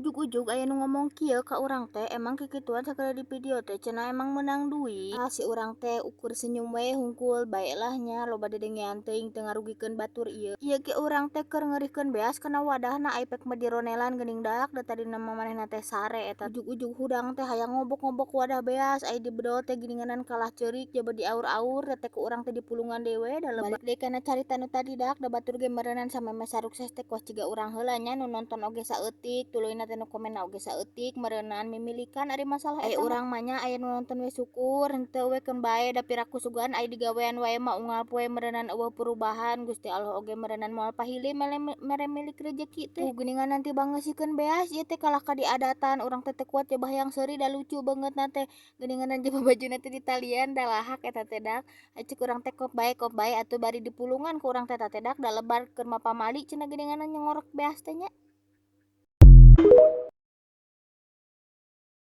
Ujug-ujug aya nu ngomong kieu ka urang teh, "Emang kikituan sakali di video teh," cenah, "emang meunang duit?" Ah, si urang teh ukur senyum we hungkul, bae lah nya, loba dedengean teuing, teu ngarugikeun batur ieu. Ieu ge urang teh keur ngeurihkeun beas kana wadahna, ai pek mah dironelan geuning dak, da tadina mah manehna teh sare eta. Ujug-ujug hudang teh hayang ngobok-ngobok wadah beas, ai dibedol teh geuninganan kalah ceurik, jaba diaur-aur teh ku urang teh dipulungan deui we da lebat. Balik deui kana carita nu tadi dak, da batur ge meureunan samemeh sarukses teh kos ciga urang heula nya, nu nonton oge saeutik, tuluyna teh nu komenna oge saeutik meureunan, mimilikan ari masalah eta. Ai urang mah nya, aya nu nonton we syukur, henteu we keun bae, da piraku sugan ai digawean wae mah unggal poe meureunan eueuh perubahan. Gusti Allah oge meureunan moal pahili mere milik rejeki teh. Tuh geuningan tibang ngeusikeun beas ieu teh kalah ka diadatan, urang teh teu kuat jaba hayang seuri, da lucu beungeutna teh. Geuninganan jaba bajuna teh ditalian, da lahak eta teh dak. Ai ceuk urang teh kop bae atuh, bari dipulungan ku urang teh eta teh dak, da lebar keur mapamali cenah geuninganan nyongorok beas teh nya.